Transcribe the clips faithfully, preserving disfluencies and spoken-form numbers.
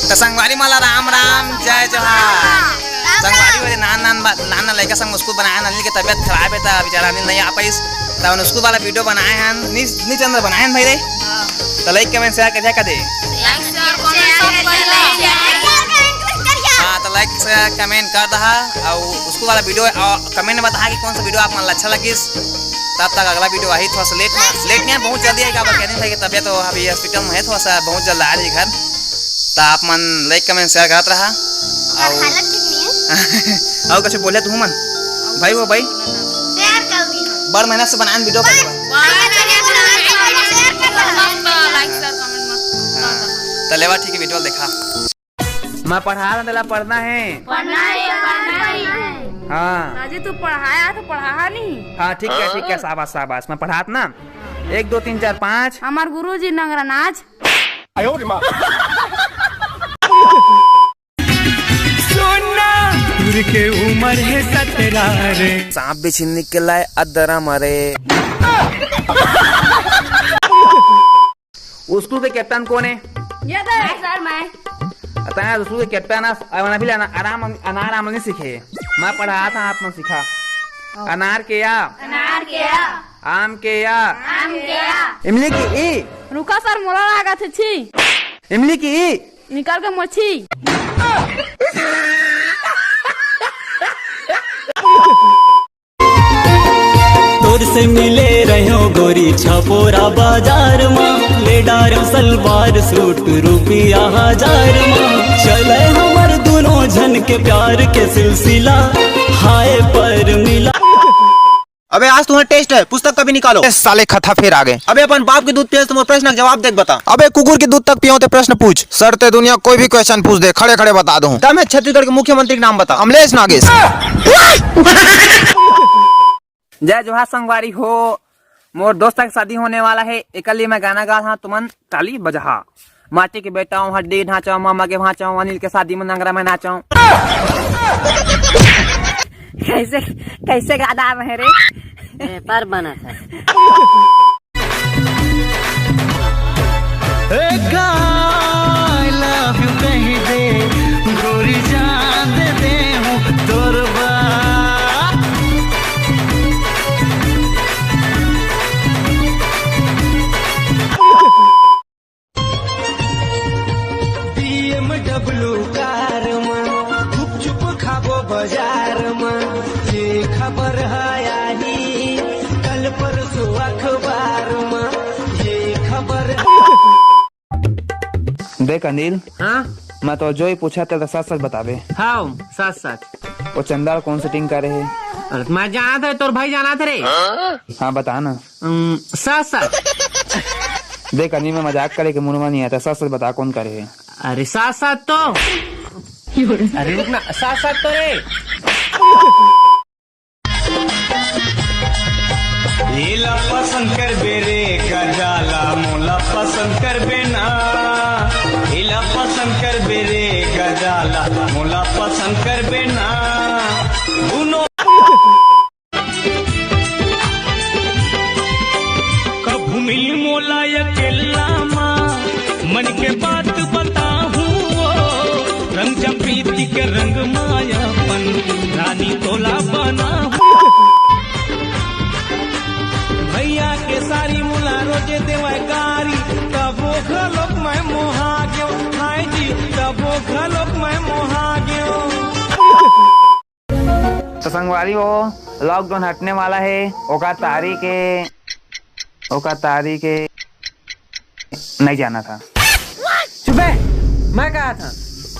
त संगवारी मन ला राम राम, जय जोहार। संगवारी वाले नान नान बा-, नान नान लइका संग स्कूल बनाए हन। अनिल के तबियत खराब हे, त बेचारा अनिल नहीं आ पाइस। त हमन स्कूल वाला वीडियो बनाए हन। नी, नी चंद्र बनाए हन भाई रे। त like, comment, share करिया का दे। हाँ, त like, share, comment कर दहा। अउ स्कूल वाला वीडियो, अउ comment में बताहा कि कौन सा वीडियो आप मन ला अच्छा लगिस। तब तक अगला वीडियो आही, थोड़ा सा लेट में, लेट नहीं, बहुत जल्दी आही, काबर के अनिल भाई के तबियत तो अभी हॉस्पिटल में हे, थोड़ा सा बहुत जल्द आ रही घर। त आप मन like, comment, share करत रहा। अउ हालत ठीक नहीं है। अउ कुछ बोले तू मन? भाई वो भाई। Share कर दी। बड़ मेहनत से बनाए वीडियो कर। Like, share, comment मस्त। हाँ। त लेवा ठीक है, वीडियो देखा। मैं पढ़ा रहा, तेला पढ़ना है। पढ़ना है, पढ़ना है। हाँ। राजू, तू पढ़ाया तो पढ़ाहा नहीं। हाँ, ठीक है, ठीक है, शाबाश, शाबाश। मैं पढ़ात ना। एक, दो, तीन, चार, पाँच। हमार गुरुजी नंगरा नाच। सुनना, दूर के उम्र है सतरा रे। सांप भी छिन के लाए अदरा मारे। स्कूल के कैप्टन कौन है? ये तो है सर, मैं। अतः स्कूल के कैप्टन अस-, अवन अभी लेना आराम, अनार आम नहीं सीखे। मैं पढ़ा था, आप मन सीखा। अनार के या? अनार के या। आम के या? आम के या। इमली की ई? रुका सर, मोला लागत हे छी। इमली की ई? निकल के मोर छी। तोर से मिले रह्यो गोरी छपोरा बाजार में, ले डारो सलवार सूट रुपया हजार में। चले हमर दोनों झन के प्यार के सिलसिला, हाय पर मिला। अबे आज तुम्हारा टेस्ट है, पुस्तक कभी निकालो। ए साले खथा फेर आ गए। अबे अपन बाप के दूध पियो तो मोर प्रश्न के जवाब देख बता। अबे कुकुर के दूध तक पियो ते प्रश्न पूछ। सर ते दुनिया कोई भी क्वेश्चन पूछ दे, खड़े खड़े बता दूं। तब मैं छत्तीसगढ़ के मुख्यमंत्री के नाम बता। अमलेश नागेश। जय जोहार संगवारी हो, मोर दोस्त के शादी होने वाला है, एकर लिए मैं गाना गा रहा हूँ, तुमन ताली बजहा। माटी के बेटा हूँ, हड्डी ढांचा हूँ, मामा के भांचा हूँ, अनिल के शादी में नंगरा में नाचा हूँ। कैसे, कैसे गाना है रे? पेपर बना था। एक I love you कह दे, गोरी जान दे दे हूँ तोर बा। BMW कार में गुपचुप खाबो बाजार में, ये खबर है आई कल परसों अखबार में, ये खबर। देख अनिल, हाँ? मैं तो जो ही पूछा तेला सच सच बताबे। हाँ, सच सच। वो चंदा कौन सेटिंग करे हे? अरे मैं जानत हे, तोर भाई जानत हे रे। हाँ, बता ना। उम, सच सच। देख अनिल, मैं मजाक करे के मूड में नहीं आता, सच सच बता कौन करे हे? अरे सच सच तो। अरे रुक ना, सच सच तो रे। एला पसंद करबे रे गजाला, मोला पसंद करबे ना। एला पसंद करबे रे गजाला, मोला पसंद करबे ना। दुनो कभू मिल मोला अकेला मा, मन के बात बताहूँ ओ, रंग जब प्रीति के रंग मायापन, रानी तोला बनाहूँ। भैया के सारी मोला रोजे देवय गारी, तबो घलोक मैं मोहा गेव, हाय जी, तबो घलोक मैं मोहा गेव। तो संगवारी हो, लॉकडाउन हटने वाला है, ओकर तारीख है, ओकर तारीख है, नहीं जाना था। चुप है, मैं कहा था,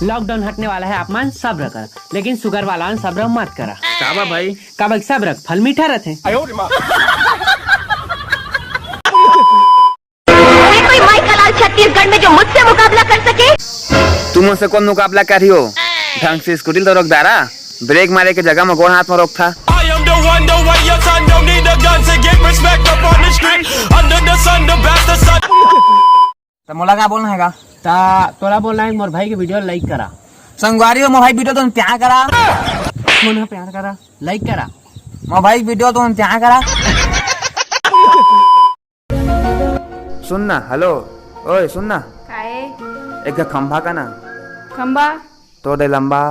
लॉकडाउन हटने वाला है, आप मन सब्र कर, लेकिन शुगर वाला मन सब्र मत करा। काबर भाई? काबर सब्र फल मीठा रहते। अरे कोई माई का लाल छत्तीसगढ़ में जो मुझसे मुकाबला कर सके? तुमन से कौन मुकाबला करियो? ढंग से स्कूटी ल तो रोक डारा, ब्रेक मारे के जगह में गोड़ हाथ में रोकथा। I am the one, the way your son don't need a gun to get respect up on the street. Under the sun, the best the sun. त मोला का बोलना है का? ता तोला बोलना है मोर भाई के वीडियो लाइक करा। संगवारी हो, मोर भाई वीडियो तुम प्यार करा। कौन है प्यार करा? लाइक करा। मोर भाई वीडियो तुम प्यार करा। सुन ना, हेलो, ओए सुन ना। काहे? एक खंभा का ना, खंबा। तोर दाई लंबा।